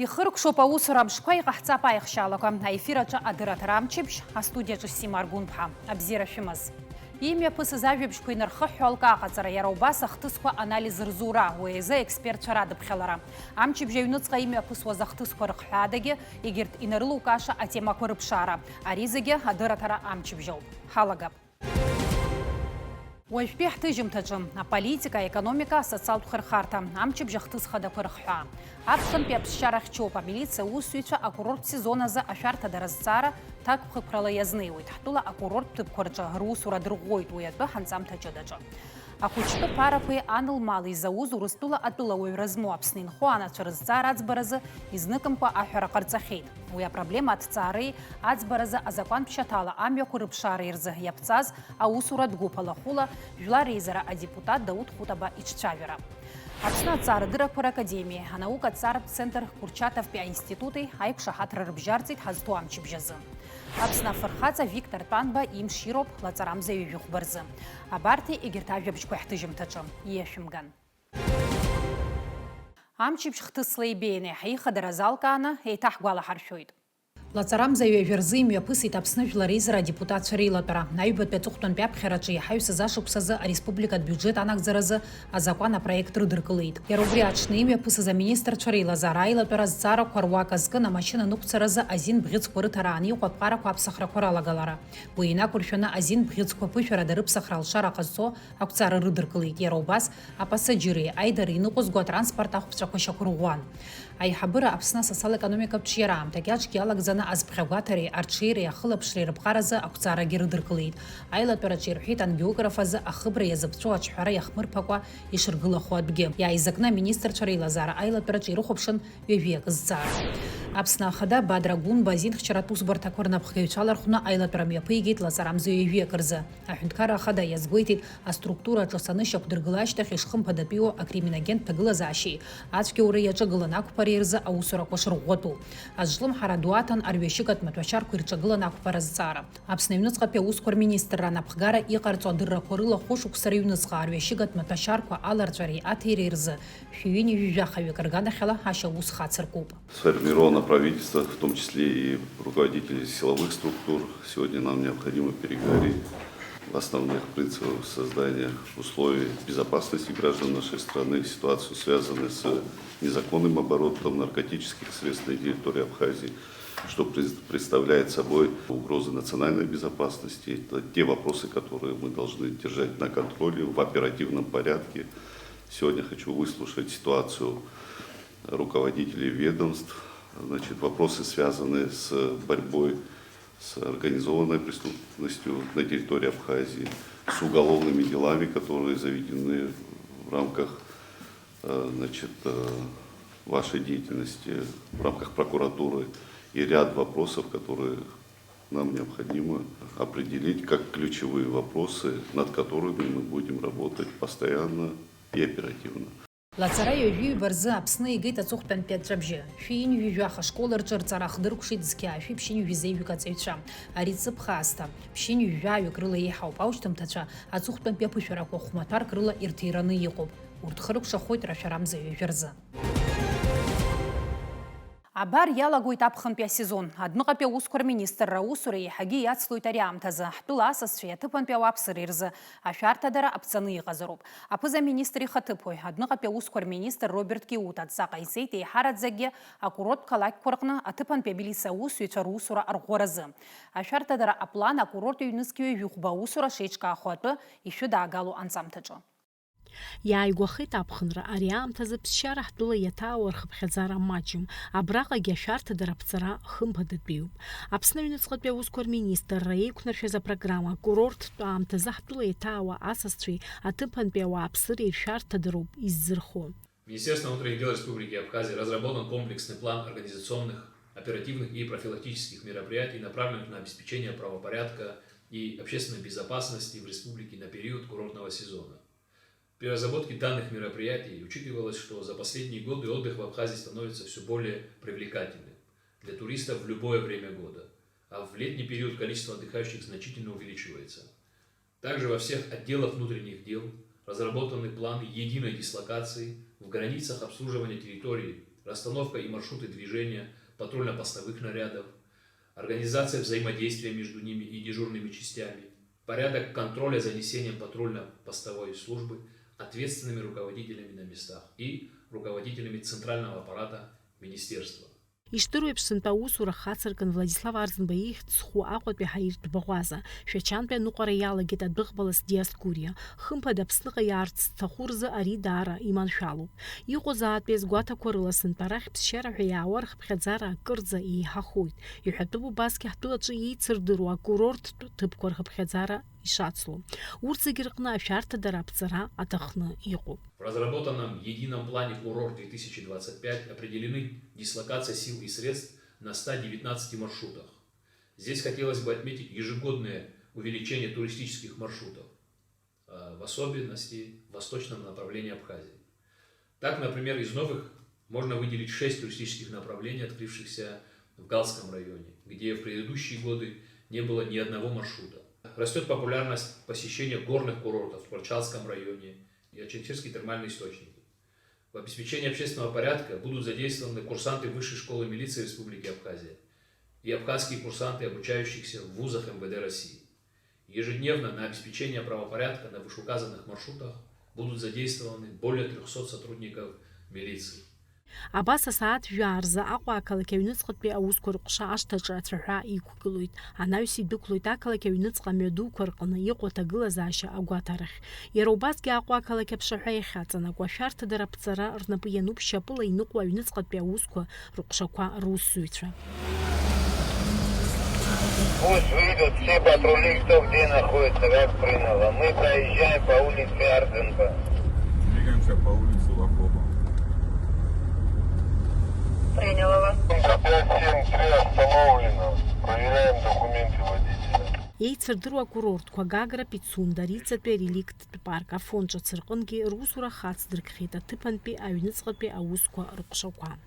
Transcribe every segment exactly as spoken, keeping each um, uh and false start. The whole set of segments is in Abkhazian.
Ихыркәшоуп аусура амшқәа, иҟаҳҵап аихшьаалақәа. Аефир аҿы адырраҭара амчыбжь, астудиаҿы Сима Аргәынԥҳа. Абзиара шәымаз. Имҩаԥысыз ажәабжьқәа инархыҳәҳәо алкаа аҟаҵара, иара убас ахҭысқәа анализ рзура, уи азы аекспертцәа радыԥхьалара. Амчыбжь аҩныҵҟа имҩаԥысуаз ахҭысқәа рыхҳәаадагьы, егьырҭ инарылукааша атемақәа рыԥшаара. Ари зегьы адырраҭара амчыбжь ауп. Ҳалагап. Уажәтәи ҳҭыжьымҭаҿы аполитика, аекономика, асоциалтә хырхарҭа, амчыбжь ахҭыс хадақәа рыхҳәаа. Аԥхынтәи аԥсшьара хьчоуп, амилициа аусзуҩцәа акурорттә сезон азы ашәарҭадара азҵаара ҭакԥхықәрала иазнеиуеит. Ҳтәыла акурорттә ҭыԥқәа рҿы русура дырӷәӷәоит, уи атәы ҳанҵамҭа ҷыдаҿы. Ахәыҷтәы ԥарақәеи ан лмали зауз Урыстәыла атәылауаҩра змоу Аԥсны инхо анацәа рызҵаара аӡбаразы изныкымкәа аҳәара ҟарҵахьеит. Уи апроблема аҭҵаареи аӡбаразы азакәантә шьаҭала амҩақәа рыԥшаареи рзы иаԥҵаз аусуратә гәыԥ алахәыла Жәлар Реизара адепутат Дауҭ Хутаба иҿцәажәара. Аԥсны аҭҵаарадыррақәа ракадемиеи анаукатә ҵаратә центр Курчатовтәи аинститути аиқәшаҳаҭра рыбжьарҵеит ҳазҭоу амчыбжь азы. Аԥсны афырхаҵа Виктор Тәанба имшироуп лаҵарамза ҩажәи хәба рзы. Абарҭи егьырҭ ажәабжьқәеи ҳҭыжьымҭаҿы иашәымган. Амчыбжь хҭысла ибеины, ҳаихадара залкааны еиҭаҳгәалаҳаршәоит. Лаҵарамза ҩажәа рзы имҩаԥысит Аԥсны Жәлар Реизара адепутатцәа реилатәара. Аҩбатәи аҵыхәтәантәи аԥхьараҿы иаҳаҩсыз ашықәсазы ареспубликатә биуџьет анагӡаразы азакәан апроект рыдыркылеит. Иара убри аҽны имҩаԥысыз аминистрцәа реилазаара аилатәара азҵаарақәа руак азкын амашьына ныҟәцаразы азин бӷьыцқәа рыҭара аан иҟоу аԥҟарақәа аԥсахрақәа ралагалара. Уи инақәыршәаны азин бӷьыцқәа ԥышәарада рыԥсахра алшара ҟазҵо ақәҵара рыдыркылеит. Иара убас апасаџьыри аидара иныҟәызго атранспорт ахәцәақәа шьақәырӷәӷәан. Аиҳабыра Аԥсны асоциал-економикатә ҿиара аамҭа кьаҿгьы алагӡаны азԥхьагәаҭареи арҽеиреи ахылаԥшреи рыԥҟаразы ақәҵарагьы рыдыркылеит. Аилатәараҿы ирҳәеит ангиограф азы ахыбра иазыԥҵәо аҿҳәара иахмырԥакәа ишыргылахо атәгьы. Иааизакны аминистрцәа реилазаара аилатәараҿы ирыхәаԥшын ҩажәиак зҵаара. Аԥсны Ахада Бадра Гәынба азинхьчаратә усбарҭақәа рнапхгаҩцәа лархәны аилатәара мҩаԥигеит лаҵарамза ҩажәиак рзы. Аҳәынҭқарра Ахада иазгәеиҭеит, аструктура аҿы санышь ақәдыргыла ашьҭахь ишхымԥадатәиу акриминогентә ҭагылазаашьеи ацәгьоуреи иаҿагылан ақәԥареи рзы аусурақәа шырӷәӷәатәу. Азҿлымҳара ду аҭан арҩашьыгатә маҭәашьарқәа ирҿагылан ақәԥара зҵаара. Аԥсны аҩныҵҟатәи аусқәа рминистрра анапхгара иҟарҵо адыррақәа рыла хәышықәса рыҩныҵҟа арҩашьыгатә маҭәашьарқәа аларҵәареи аҭиреи рзы шәи ҩынҩажәи жәаха-ҩык рганахьала ашьаус хацыркуп. Сформировано правительство, в том числе и руководители силовых структур. Сегодня нам необходимо переговорить в основных принципах создания условий безопасности граждан нашей страны, ситуацию, связанную с незаконным оборотом наркотических средств на территории Абхазии, что пред-, представляет собой угрозы национальной безопасности. Это те вопросы, которые мы должны держать на контроле в оперативном порядке. Сегодня хочу выслушать ситуацию руководителей ведомств. Значит, вопросы, связанные с борьбой с организованной преступностью на территории Абхазии, с уголовными делами, которые заведены в рамках, э, значит, э, вашей деятельности, в рамках прокуратуры, и ряд вопросов, которые нам необходимо определить как ключевые вопросы, над которыми мы будем работать постоянно и оперативно. Лаҵара ҩажәи ҩба рзы Аԥсны игеит аҵыхәтәантәи аҵәҵәабжьы. Шәи ҩынҩажәи жәаха ашкол рҿы рҵара ахдыркәшеит зқьи аашәи ԥшьынҩажәи зеижәк аҵаҩцәа. Ари ҵыԥх аасҭа. Ԥшьынҩажәи жәаҩык рыла еиҳауп аушьҭымҭацәа аҵыхәтәантәи аԥышәарақәа хәмаҭәарк рыла ирҭираны иҟоуп. Урҭ хыркәшахоит рашәарамза ҩажәа рзы. Абар иалагоит аԥхынтәи асезон. Адәныҟатәи аусқәа рминистрра аусура еиҳагьы иацлоит ари аамҭазы. Ҳтәыла асасцәеи аҭыԥантәи ауааԥсыреи рзы ашәарҭадара аԥҵаны иҟазароуп. Аԥыза-министр ихаҭыԥуаҩ, адәныҟатәи аусқәа рминистр Роберт Киут адҵа ҟаиҵеит еиҳараӡакгьы акурорттә қалақьқәа рҟны аҭыԥантәи амилициа аусзуҩцәа русура арӷәӷәаразы. Ашәарҭадара аплан акурорт ҩнызқь ҩажәи хәба аусура шеиҿкаахо атәы ишәыдаагало анҵамҭаҿы. Иааигәахеит аԥхынра, ари аамҭазы ԥсшьара ҳтәыла иаҭаауа рхыԥхьаӡара маҷым, абраҟагьы ашәарҭадара аԥҵара хымԥадатәиуп. Аԥсны аҩныҵҟатәи аусқәа рминистрра еиқәнаршәаз апрограмма, курорттә аамҭазы ҳтәыла иаҭаауа асасцәеи аҭыԥантәи ауааԥсыреи ршәарҭадароуп иззырхо. Министерством внутренних дел Республики Абхазия разработан комплексный план организационных, оперативных и профилактических мероприятий, направленных на обеспечение правопорядка и общественной безопасности в республике на период курортного сезона. При разработке данных мероприятий учитывалось, что за последние годы отдых в Абхазии становится всё более привлекательным для туристов в любое время года, а в летний период количество отдыхающих значительно увеличивается. Также во всех отделах внутренних дел разработаны планы единой дислокации в границах обслуживания территории расстановка и маршруты движения патрульно-постовых нарядов, организация взаимодействия между ними и дежурными частями, порядок контроля за несением патрульно-постовой службы ответственными руководителями на местах и руководителями центрального аппарата министерства. Ишдыру еиԥш, сынтәа аусура хацыркын Владислав Арӡынба ихьӡ зху Аҟәатәи ҳаиртә баӷәаза, Шәачантәи аныҟәара иалагеит адәыӷбала Диоскуриа. Хымԥада Аԥсныҟа иаарц зҭаху рзы ари даара иманшәалоуп. Иҟоу заатәи азгәаҭақәа рыла сынтәа арахь ԥсшьара ҳәа иаауа рхыԥхьаӡара акырӡа еиҳахоит. Иҳәатәуп убасгьы ҳтәылаҿы еицырдыруа акурорттә ҭыԥқәа рхыԥхьаӡара ишацло. Урҭ зегьы рҟны ашәарҭадара аԥҵара аҭахны иҟоуп. В разработанном едином плане «Курорт две тысячи двадцать пять» определены дислокация сил и средств на ста девятнадцати маршрутах. Здесь хотелось бы отметить ежегодное увеличение туристических маршрутов, а, в особенности в восточном направлении Абхазии. Так, например, из новых можно выделить шесть туристических направлений, открывшихся в Галском районе, где в предыдущие годы не было ни одного маршрута. Растёт популярность посещения горных курортов в Творчалском районе и Ачинсерский термальный источник. В обеспечении общественного порядка будут задействованы курсанты Высшей школы милиции Республики Абхазия и абхазские курсанты, обучающихся в вузах МВД России. Ежедневно на обеспечение правопорядка на вышеуказанных маршрутах будут задействованы более трёхсот сотрудников милиции. Абас асааҭ жәаа рзы Аҟәа ақалақь аҩныҵҟатәи аусқәа рыҟәша ашҭаҿы ацәаҳәа иқәгылоит. Анаҩс идәықәлоит ақалақь аҩныҵҟа амҩадуқәа рҟны иҟоу аҭагылазаашьа агәаҭарахь. Иара убасгьы Аҟәа ақалақь аԥшаҳәа иахьаҵанакуа ашәарҭадара аԥҵара рнапы иануп шьапыла иныҟәо аҩныҵҟатәи аусқәа рыҟәшақәа русзуҩцәа. Пусть выйдут все патрули, кто где находится, как приняло. Мы проезжаем по улице Арзенба. Двигаемся по улице Лакоба. Приняло вас. Пять семь три остановлено. Проверяем документы водителя. Еицырдыруа акурортқәа Гагра, Пицунда, Риҵатәи ареликттә парк, Афон ҿыц рҟынгьы русура хацдыркхьеит аҭыԥантәи аҩныҵҟатәи аусқәа рыҟәшақәа.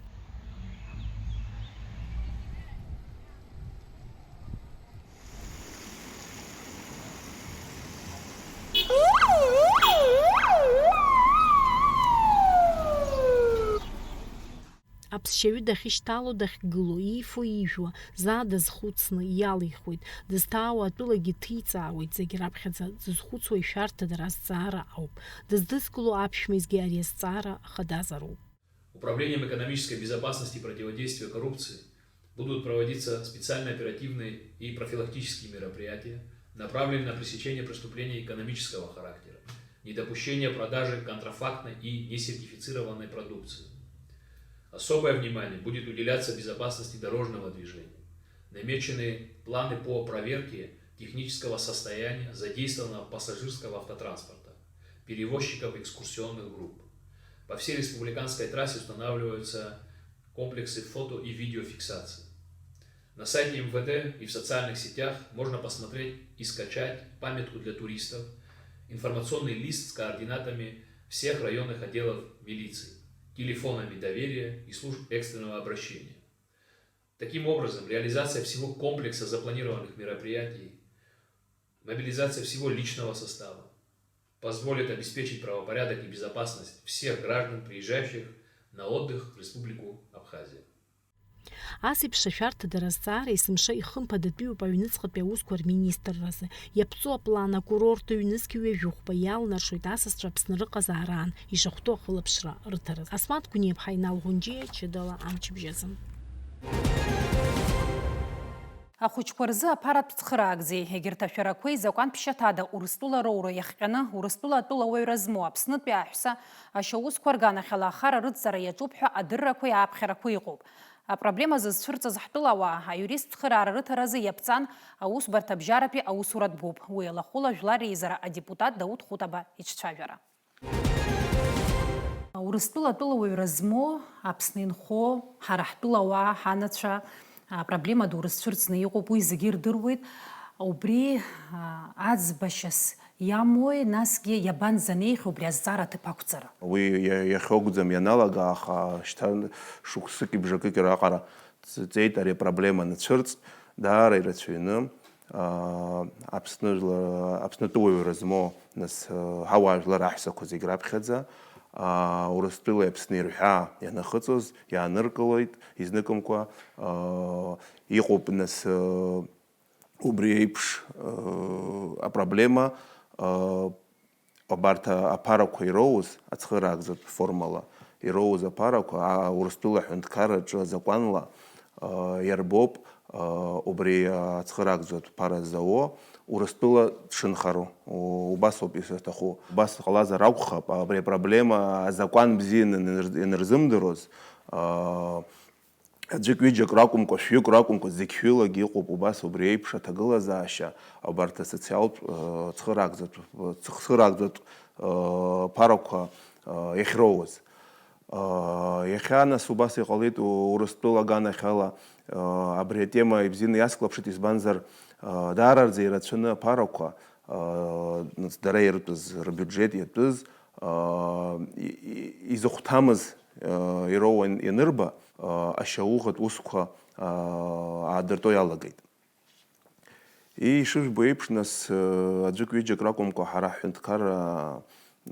Аԥсшьаҩы дахьышьҭало, дахьгыло, иифо-иижәуа, заа дазхәыцны иалихуеит, дызҭаауа атәылагьы ҭиҵаауеит, зегь раԥхьаӡа дзызхәыцуа ишәарҭадара азҵаара ауп. Дыздызкыло аԥшәмеизгьы ари азҵаара хадазароуп. Управлением экономической безопасности и противодействия коррупции будут проводиться специальные оперативные и профилактические мероприятия, направленные на пресечение преступлений экономического характера, недопущение продажи контрафактной и несертифицированной продукции. Особое внимание будет уделяться безопасности дорожного движения. Намечены планы по проверке технического состояния задействованного пассажирского автотранспорта, перевозчиков экскурсионных групп. По всей республиканской трассе устанавливаются комплексы фото и видеофиксации. На сайте МВД и в социальных сетях можно посмотреть и скачать памятку для туристов, информационный лист с координатами всех районных отделов милиции, телефонами доверия и служб экстренного обращения. Таким образом, реализация всего комплекса запланированных мероприятий, мобилизация всего личного состава позволит обеспечить правопорядок и безопасность всех граждан, приезжающих на отдых в Республику Абхазия. Ас еиԥш ашәарҭадара азҵаара есымша ихымԥадатәиуп аҩныҵҟатәи аусқәа рминистрразы. Иаԥҵоу аплан акурорт ҩнызқь ҩажәи хәба иалнаршоит асасцәа Аԥсны рыҟазаараан ишахәҭоу ахылаԥшра рыҭараз. Асмаҭ Гәыниаԥҳа, Инал Ӷәынџьиа, Ҷыдала амчыбжь азы. Ахәыҷқәа рзы аԥаратә цхыраагӡеи, егьырҭ ашәарақәеи закәан ԥшьаҭада Урыстәыла роура иахҟьаны, Урыстәыла атәылауаҩра змоу Аԥснытәи аҳәса ашьаусқәа рганахьала ахара рыдҵара иаҿуп ҳәа адыррақәеи ааԥхьарақәеи ыҟоуп. Апроблема зызцәырҵыз ҳтәылауаа, аиуристтә цхыраара рыҭаразы иаԥҵан аусбарҭа абжьаратәи аусуратә гәыԥ, уи алахәыла Жәлар Реизара адепутат Дауҭ Хәытаба иҿцәажәара. Урыстәыла атәылауаҩра змоу Аԥсны инхо ҳара ҳтәылауаа, ҳанацәа, апроблема ду рызцәырҵны иҟоуп, уи зегьы ирдыруеит. Убри, а, аӡбашьас иамои, насгьы иабанӡанеихьоу убри азҵаара аҭыԥ ақәҵара? Уи иа-, иахьоугӡам ианалага, аха шьҭа шықәсыки бжакыки раҟара ҵ-, ҵеит ари апроблема анцәырҵ, даара ирацәаҩны, аа, Аԥсны жәла-, Аԥснытәыуаҩра змоу, нас, ҳауаажәлар аҳәсақәа зегь раԥхьаӡа, аа, Урыстәылеи Аԥсни рҳәаа ианахыҵыз, иааныркылоит, изныкымкәа, аа, иҟоуп, нас, аа, убри еиԥш, аа, апроблема, аа, абарҭ аԥарақәа ироуз, ацхыраагӡатә формала ироуз аԥарақәа, аа, Урыстәыла аҳәынҭқарраҿы азакәанла, аа, иарбоуп, аа, убри ацхыраагӡатә ԥара зауо, Урыстәыла дшынхароу, у-, убасоуп исаҭаху. Убас ҟалазар акәхап, абри апроблема азакәан бзианы ианыр-, ианырзымдыруаз, аа, аӡәык-ҩыџьак ракәымкәа, шәҩык ракәымкәа, зегь шәылагьы иҟоуп убас убри еиԥш аҭагылазаашьа, абарҭ асоциалтә, э, цхыраагӡатә, цхыраагӡатә, э, ԥарақәа, э, иахьроуаз. Э, иахьа, нас, убас иҟалеит У-, Урыстәыла аганахьала, э, абри атема ибзианы иасклаԥшит, избанзар, э, даараӡа ирацәаны аԥарақәа, э, нас, дара иртәыз, рбиуџьет иатәыз, аа, и-, и-, изыхәҭамыз, аа, ироуан ианырба, аа, ашьауӷатә усқәа, аа, аадыртәо иалагеит. Ишыжәбо еиԥш, нас, аа, аӡәык-ҩыџьак ракәымкәа, ҳара ҳҳәынҭқарра,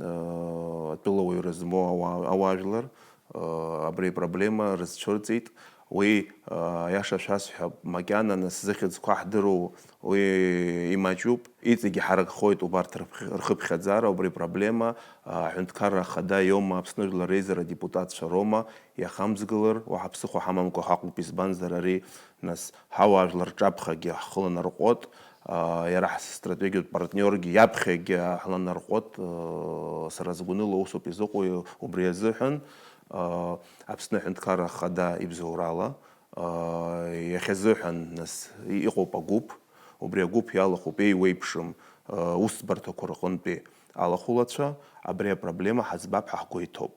аа, атәылауаҩра змоу ауаа, ауаажәлар, аа, абри апроблема рызцәырҵит. Уи, аа, аиаша шәасҳәап, макьана нас зыхьӡқәа ҳдыруа уи имаҷуп. Иҵегьы ҳаракхоит убарҭ рыԥх-, рхыԥхьаӡара, убри проблема, аа, аҳәынҭқарра ахада иоума, Аԥсны Жәлар Реизара адепутатцәа роума, иахамҵгылар, уаҳа ԥсыхәа ҳамамкәа ҳаҟоуп, избанзар, ари, нас, ҳауаажәлар рҿаԥхьагьы ҳхы ланарҟәуеит, аа, иара ҳстратегиатә партниоргьы иаԥхьагьы ҳланарҟәуеит, аа, сара сгәаныла усоуп изыҟоу, убри азыҳәан, аа, Аԥсны аҳәынҭқарра ахада ибзоурала, аа, иахьазыҳәан, нас, и-, иҟоуп агәыԥ, убри агәыԥ иалахәуп еиуеиԥшым, аа, усӡбарҭақәа рҟынтәи алахәылацәа, абри апроблема ҳаӡбап ҳәа ҳгәы иҭоуп.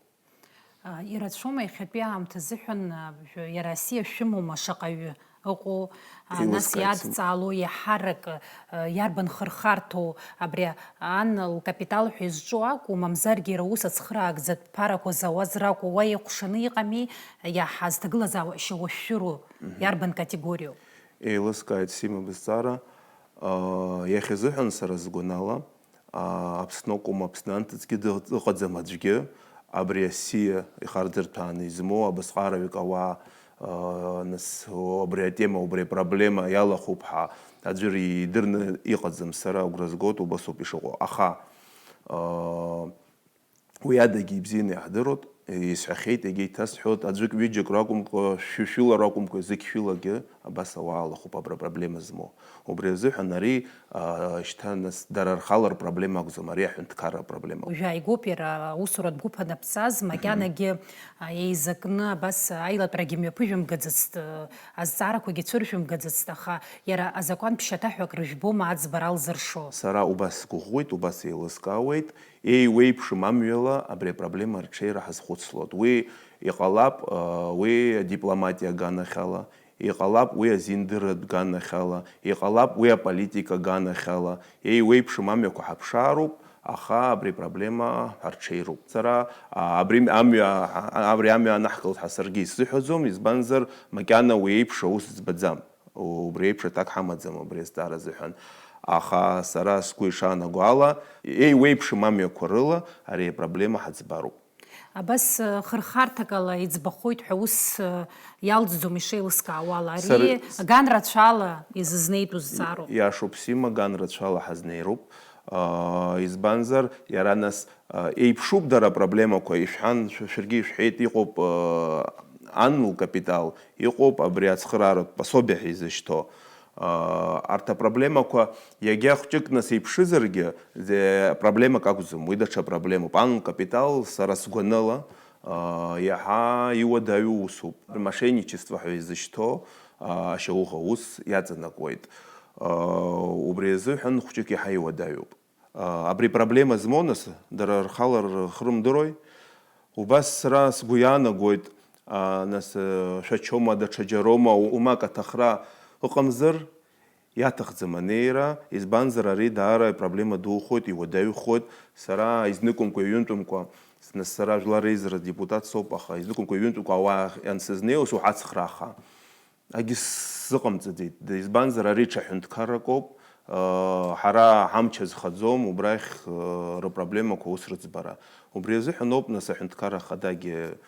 А, ирацәоума иахьатәи аамҭа азыҳәан, а, жә-, иара асиа шәымоума шаҟаҩы ыҟоу, а, нас еилыскааит сымоуп. Иадҵаало иаҳарак, а, иарбан хырхарҭоу абри ан лкапитал ҳәа изҿу акәу, мамзаргьы иара ус ацхыраагӡатә ԥарақәа зауаз ракәу, уа иҟәшаны иҟами, иаҳаз ҭагылазаашьа уашәшәыроу, Мгм. Иарбан категориоу? Еилыскааит, Сима, бызҵаара. Аа, иахьазыҳәан сара сгәанала, аа, Аԥсны акәым, Аԥсны анҭыҵгьы дыҟ-, дыҟаӡам аӡәгьы, абри асиа ихарӡырҭәааны измоу абасҟараҩык ауаа, аа, нас, о, абри атема, убри апроблема иалахәуп ҳәа аӡәыр идырны иҟаӡам, сара агәра згоит, убасоуп ишыҟоу. Аха, аа, Уи адагьы ибзианы иаҳдыруеит, исҳәахьеит, егьа иҭасҳәоит, аӡәык-ҩыџьак ракәымкәа, шәи-шәыла ракәымкәа, зегь шәылагьы абас ауаа алахәуп абра проблема змоу. Убри азыҳәан ари, а, шьҭа нас дара рхала рпроблема акәӡам, ари аҳәынҭқарра апроблема. Уажәы ааигәоуп иара аусуратә гәыԥ анаԥҵаз, макьанагьы, а, еизакны абас аилатәрагьы мҩаԥыжәымгаӡацт, а, азҵаарақәагьы цәыржәымгаӡацт, аха иара азакәан ԥшьаҭаҳәак рыжәбома аӡбара алзыршо? Сара убас сгәыӷуеит, убас еилыскаауеит. Еиуеиԥшым амҩала абри апроблема арҽеира ҳазхәыцлоит. Уи иҟалап, уи адипломатиа аганахьала, иҟалап уи азиндырратә ганахьала, иҟалап уи аполитика аганахьала. Еиуеиԥшым амҩақәа ҳаԥшаароуп, аха абри апроблема ҳарҽеироуп. Сара, а, абри амҩа, а, абри амҩа анаҳкылт ҳәа саргьы исзыҳәаӡом, избанзар, макьана уи еиԥш аус ӡбаӡам. Убри еиԥш аҭак ҳамаӡам абри азҵаара азыҳәан. Аха сара сгәы ишаанаго ала, еиуеиԥшым амҩақәа рыла ари апроблема ҳаӡбароуп. Абас, э, хырхарҭак ала иӡбахоит ҳәа ус, э, иалҵӡом ишеилыскаауала. Ари сара ган рацәала изызнеитәу зҵаароуп. Иашоуп, Сима, ган рацәала ҳазнеироуп. Аа, избанзар, иара нас, а, еиԥшуп дара апроблемақәа, ишәҳәан, шәа-, шәаргьы ишәҳәеит, иҟоуп, а, ан лкапитал, иҟоуп абри ацхырааратә пособиа ҳәа изышьҭоу. А, арҭ апроблемақәа иагьа хәҷык нас еиԥшызаргьы, зе-, проблемак акәӡам, уи даҽа проблемоуп. Ан лкапитал, сара сгәаныла, а, иаҳа иуадаҩу усуп. Мошенничество ҳәа изышьҭоу, а, ашьауӷа ус иаҵанакуеит. А, убри азыҳәан хәҷык иаҳа иуадаҩуп. Абри проблема змоу, нас, дара рхала рхы рымдыруеи? Убас сара сгәы иаанагоит, а, нас, э, шәачома, даҽаџьароума, у-, умак аҭахра ыҟамзар, иаҭахӡам анеира, избанзар, ари даара ипроблема духоит, иуадаҩхоит. Сара изныкымкәа, ҩынтәымкәа, нас, сара Жәлар Реизара адепутат соуп, аха изныкымкәа, ҩынтәымкәа ауаа иансызнеиуа, суҳәацхрааха. Акгьы сзыҟамҵаӡеит, избанзар, ари ҽа ҳәынҭқаррак ауп, Ҳара ҳамч азхаӡом убрахь рыпроблемақәа ус рыӡбара. Убри азыҳәан ауп, нас, аҳәынҭқарра ахадагьы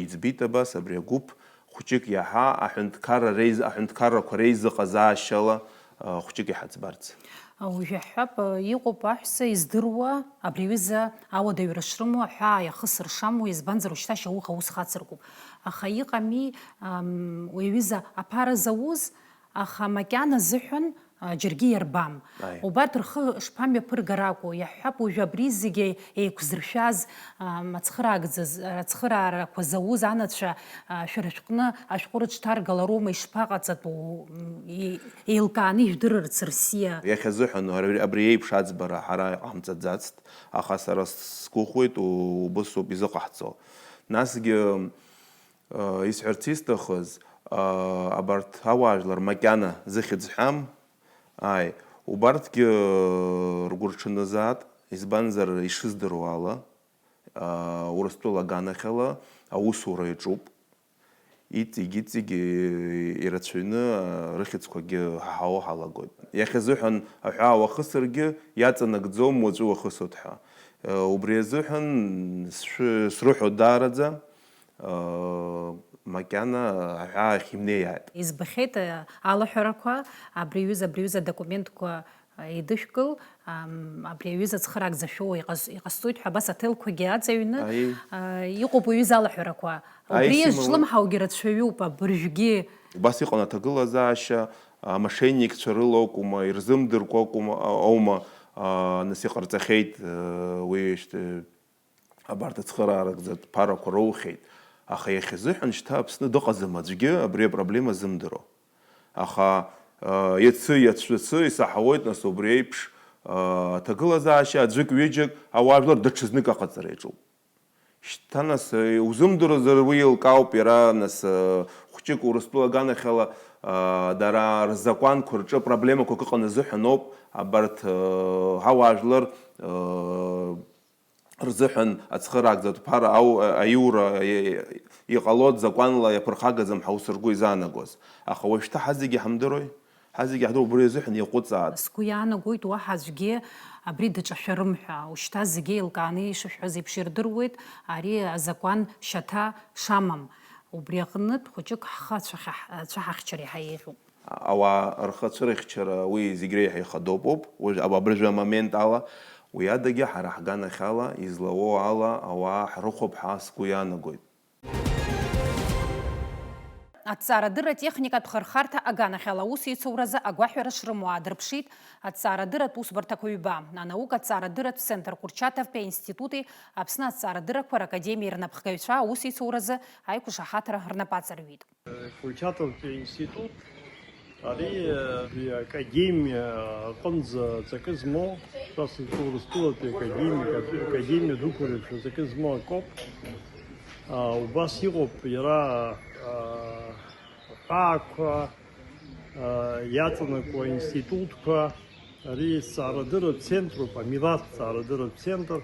иӡбеит абас, абри агәыԥ хәҷык иаҳа аҳәынҭқарра реиз-, аҳәынҭқаррақәа реизыҟазаашьала хәҷык иҳаӡбарц. Уажәы ҳҳәап, иҟоуп аҳәса издыруа абри аҩыза ауадаҩра шрымоу, аҳәаа иахысыр шамуа, избанзар, уажәшьҭа шьоук аус хацыркуп. Аха иҟами, ам, уи аҩыза аԥара зауз, аха макьана азыҳәан, а, џьаргьы иарбам. Аи. Убарҭ рхы шԥамҩаԥыргаракәу? Иаҳҳәап, уажәы абри зегьы еиқәзыршәаз, ам, ацхыраагӡаз, ацхыраарақәа зауз анацәа, а, шәара шәҟны ашәҟәы рыҽҭаргалароума, ишԥаҟаҵатәу, м, и-, еилкааны ижәдырырц рсиа? Иахьазыҳәан абри, абри еиԥш аӡбара ҳара иҟамҵаӡацт, аха сара сгәыӷуеит, у-, убыс ауп изыҟаҳҵо. Насгьы, Исҳәарц исҭахыз, абарҭ ауаажәлар макьана зыхьӡ ҳәам, ааи, убарҭгьы ргәырҽанызаат, избанзар, ишыздыруа ала, Урыстәыла аганахьала аусура иаҿуп, иҵегь-иҵегь ирацәаҩны рыхьӡқәагьы ҳаҳауа ҳалагоит. Иахьазыҳәан аҳәаа уахысыргьы иаҵанакӡом уаҵәы уахысуеит ҳәа. Убри азыҳәан сшәы-, срыҳәоит даараӡа. Макьана аҳәаа ахь имнеиааит. Избахьеит, э, алаҳәарақәа, абри аҩыза, абри аҩыза адокументқәа, э, еидышәкыл, ам, абри аҩыза цхыраагӡа шәоуа иҟаз-, иҟасҵоит ҳәа абас аҭелқәагьы аҵаҩны, Аи. э, иҟоуп уи аҩыза алаҳәарақәа. Аи, Убри сымала. Зҿлымҳаугьы рацәаҩуп, абыржәгьы. Убас иҟан аҭагылазаашьа, амошенникцәа рыла акәума, ирзымдыркәа акәума, а-, аума, а, нас иҟарҵахьеит, э, уи шьҭ-, Абарҭ ацхыраарагӡатә ԥарақәа роухьеит, аха иахьазыҳәан шьҭа Аԥсны дыҟаӡам аӡәгьы абри апроблема зымдыруа. Аха, э, иацы, иацәшәацы исаҳауеит, нас, убри еиԥш, э, аҭагылазаашьа аӡәык-ҩыџьак ауаажәлар даҽазнык аҟаҵара иаҿуп. Шьҭа, нас, э, узымдыруазар уи еилкаауп иара, нас, э, хәҷык Урыстәыла аганахьала, э, дара рзакәанқәа рҿы проблемақәак ыҟан азыҳәан ауп абарҭ, э, ҳауаажәлар, э, рзыҳәан ацхыраагӡатә ԥара ау-, аиура, и-, иҟало закәанла иаԥырхагаӡам ҳәа ус ргәы изаанагоз. Аха уажәшьҭа ҳазегьы ҳамдыруеи? Ҳазегьы ҳдыруеит, убри азыҳәан иаҟәыҵаат. Сгәы иаанагоит, уаҳа аӡәгьы абри даҿашәарым ҳәа. Ушьҭа зегьы еилкааны ишышәҳәаз еиԥш ирдыруеит, ари азакәан шьаҭа шамам. Убри аҟнытә хәыҷык ҳхы ацәаҳа-, ацәаҳахьчара иаҳа еиӷьуп. Ауаа рхы ацәырыхьчара уи зегь реиҳа ихадоуп ауп. Уажә, аб-, абыржәы амомент ала, уи адагьы ҳара ҳганахьала излауоу ала ауаа ҳрыхәап ҳәа сгәы иаанагоит. Аҭҵаарадырра техникатә хырхарҭа аганахьала аусеицуразы агәаҳәара шрымоу аадырԥшит аҭҵаарадырратә усбарҭақәа ҩба, анаукатә ҭҵаарадырратә центр Курчатовтәи аинститути Аԥсны аҭҵаарадыррақәа ракадемиеи рнапхгаҩцәа аусеицуразы аиқәшаҳаҭра рнапаҵарҩит. Курчатовтәи аинститут, ари, э, академиа аҟынӡа ҵакы змоу, шәасҳәап, Урыстәылатәи академиа, академиа дуқәа реиԥш ҵакы змоу акоуп. А, убас иҟоуп иара, а, аҳәаақәа, а, иаҵанакуа аинститутқәа, ари зҵаарадырратә центруп, амилаҭ зҵаарадырратә центр.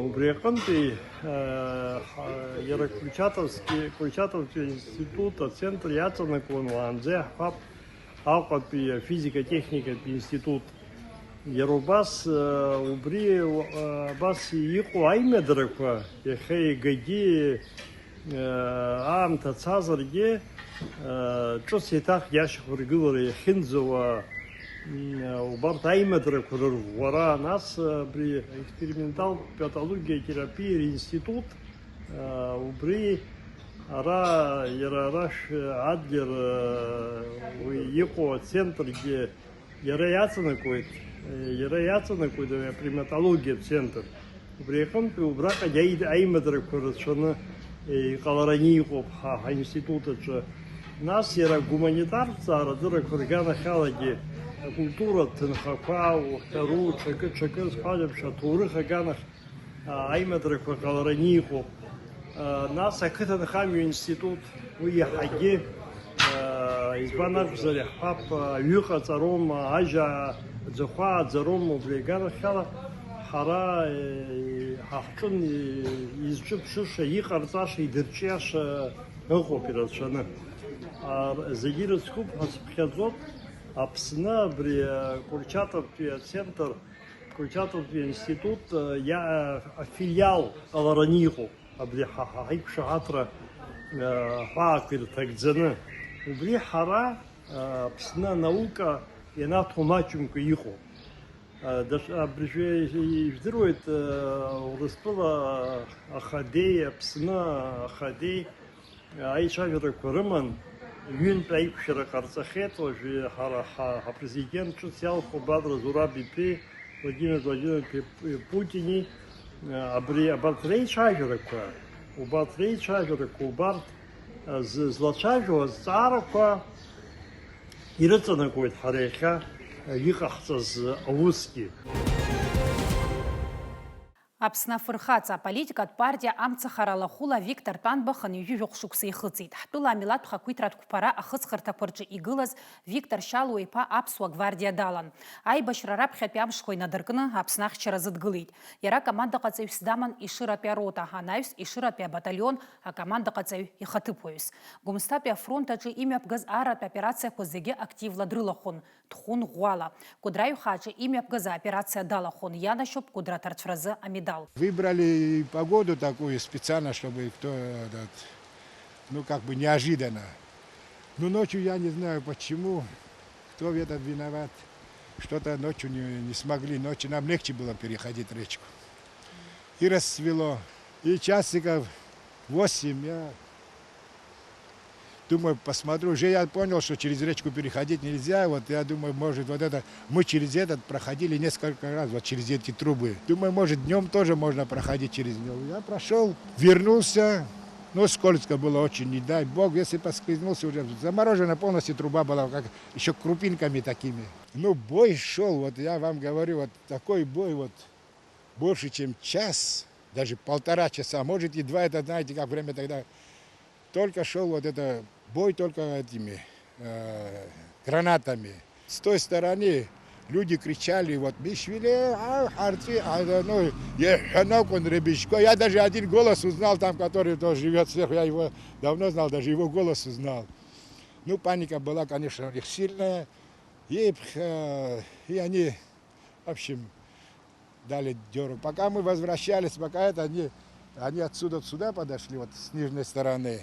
Убри аҟынтәи, э, ҳа-, иара Курчатовски, Курчатовтәи аинститут ацентр иаҵанакуан уаанӡа иаҳҳәап, Аҟәатәи афизика-техникатә институт. Иара убас, э, убри, э, абас иҟоу аимадарақәа иахьа егагьы, э, аамҭа цазаргьы, э, ҿыц еиҭах иашьақәыргылара иахьынӡауа, м, убарҭ аимадарақәа рырӷәӷәара, нас, э, абри аексперименталтә патологиатә терапиа ринститут, э, убри ара, иара арашь, э, Адлер, э, уи иҟоу ацентргьы Иара иаҵанакуеит, иара иаҵанакуеит априматологиатә центр. Убри аҟынтәи убраҟагьы аид-, аимадарақәа рацәаны, иҟалараны иҟоуп ҳа, ҳаинститут аҿы. Нас иара агуманитартә ҭҵаарадыррақәа рганахьалагьы акультуратә ҭынхақәа, уҳәару, ҽакы, ҽакы, сҳәазеиԥш, аҭоурых аганахь аимадарақәа ҟалараны иҟоуп. Нас ақыҭанхамҩа институт, уи иаҳагьы, избан акәзар, иаҳҳәап, аҩы ҟаҵароума, ажьа аӡахәа ааӡароума, убри аганахьала ҳара ҳа ҳҿын изҿыԥшыша, иҟарҵаша, идырҿиаша ыҟоуп ирацәаны. Зегьы ирыцкуп ҳәа сыԥхьаӡоит. Аԥсны абри, э, Курчатовтәи ацентр, Курчатовтәи аинститут, э, иа-, э, афилиал ҟалараны иҟоуп. Абри ҳа, ҳа, ҳаиқәшаҳаҭра, э, ҳәаақәа ирҭагӡаны. Убри ҳара, э, Аԥсны анаука ианаҭо маҷымкәа иҟоуп. Э, даш-, абыржәы ижәдыруеит, э, Урыстәыла ахадеи, Аԥсны ахадеи, аицәажәарақәа рыман, ҩынтә аиқәшәара ҟарҵахьеит, уажәы ҳара ҳа-, ҳапрезидент ҿыц иалху Бадра Зураб иԥеи Владимир Владимирович Путини, абри, абарҭ реицәажәарақәа, убарҭ реицәажәарақәа, убарҭ, а, зы-, злацәажәо азҵаарақәа ирыҵанакуеит ҳара иахьа, а, иҟаҳҵаз аусгьы. Аԥсны афырхаҵа аполитикатә партиа амцахара алахәыла Виктор Тәанба хынҩажәи жәохә шықәса ихыҵит. Ҳтәыла амилаҭтә хақәиҭратә қәԥара ахыҵхырҭақәа рҿы игылаз Виктор Шьалуа-иԥа Аԥсуа гвардиа далан. Аибашьра раԥхьатәи амшқәа инадыркны Аԥсны ахьчара азыдгылеит. Иара акомандаҟаҵаҩс даман Ешыратәи арота, анаҩс Ешыратәи абаталион акомандаҟаҵаҩ ихаҭыԥуаҩс. Гәымсҭатәи афронт аҿы имҩаԥгаз арратә операциақәа зегьы активла дрылахәын. Ҭхәын ӷәӷәала. Кәыдры аҩхаҿы имҩаԥгаз аоперациа далахәын, ианашьоуп Кәыдры аҭарцәразы амедал. Выбрали погоду такую специально, чтобы кто этот, ну, как бы неожиданно. Ну, ночью я не знаю почему, кто в этом виноват. Что-то ночью не, не смогли, ночью нам легче было переходить речку. И рассвело. И часиков восемь я Думаю, посмотрю. Уже я понял, что через речку переходить нельзя. Вот я думаю, может, вот это, мы через этот проходили несколько раз, вот через эти трубы. Думаю, может, днём тоже можно проходить через него. Я прошёл, вернулся. Ну, скользко было очень, не дай бог, если поскользнулся, уже заморожена полностью труба была, как ещё крупинками такими. Ну, бой шёл, вот я вам говорю, вот такой бой, вот больше, чем час, даже полтора часа, может, и два, это, знаете, как время тогда только шёл вот это бой только этими, э, гранатами. С той стороны люди кричали, вот, «Мишвили, а, харци, а, да, ну, е, ханок он ребешко». Я даже один голос узнал там, который тоже живёт сверху, я его давно знал, даже его голос узнал. Ну, паника была, конечно, у них сильная. И, э, и они, в общем, дали дёру. Пока мы возвращались, пока это, они, они отсюда сюда подошли, вот с нижней стороны.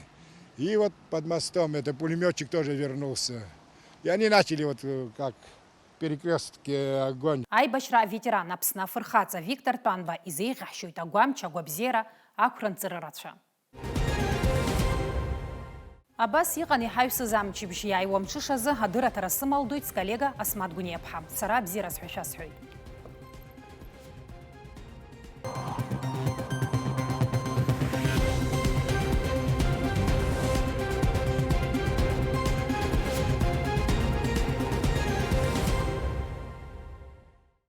И вот под мостом это пулемётчик тоже вернулся. И они начали вот, э, как в перекрёстке огонь. Аибашьра аветеран, Аԥсны афырхаҵа Виктор Тәанба изеиӷьаҳшьоит агәамч, агәабзиара, ақәра нҵыра рацәа. Абас иҟан иҳаҩсыз амчыбжь, иааиуа мҽышазы адырраҭара сымалдоит сколлега Асмаҭ Гәыниаԥҳа. Сара абзиараз ҳәа шәасҳәоит.